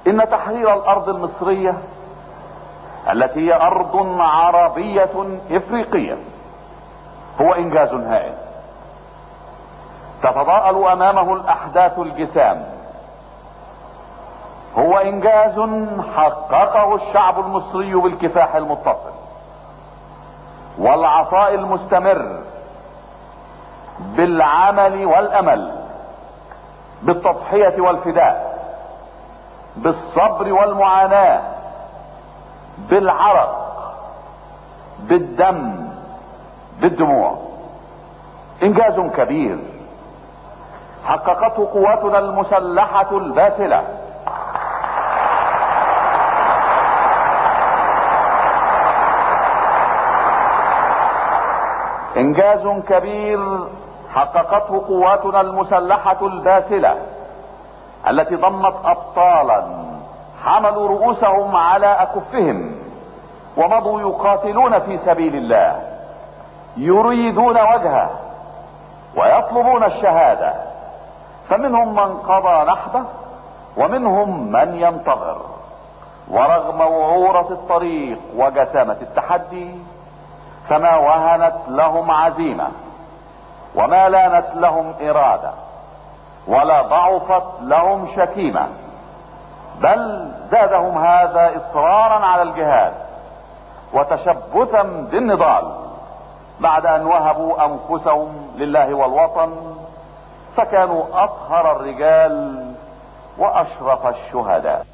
ان تحرير الارض المصرية التي هي ارض عربية افريقية هو انجاز هائل تتضاءل امامه الاحداث الجسام. هو انجاز حققه الشعب المصري بالكفاح المتصل والعطاء المستمر، بالعمل والامل، بالتضحية والفداء، بالصبر والمعاناة، بالعرق، بالدم، بالدموع. انجاز كبير حققته قواتنا المسلحة الباسلة انجاز كبير حققته قواتنا المسلحة الباسلة التي ضمت ابطالا حملوا رؤوسهم على اكفهم ومضوا يقاتلون في سبيل الله، يريدون وجهه ويطلبون الشهادة. فمنهم من قضى نحبه ومنهم من ينتظر، ورغم وعورة الطريق وجسامة التحدي فما وهنت لهم عزيمة وما لانت لهم إرادة ولا ضعفت لهم شكيمة، بل زادهم هذا إصرارا على الجهاد وتشبثا بالنضال بعد أن وهبوا أنفسهم لله والوطن، فكانوا أطهر الرجال وأشرف الشهداء.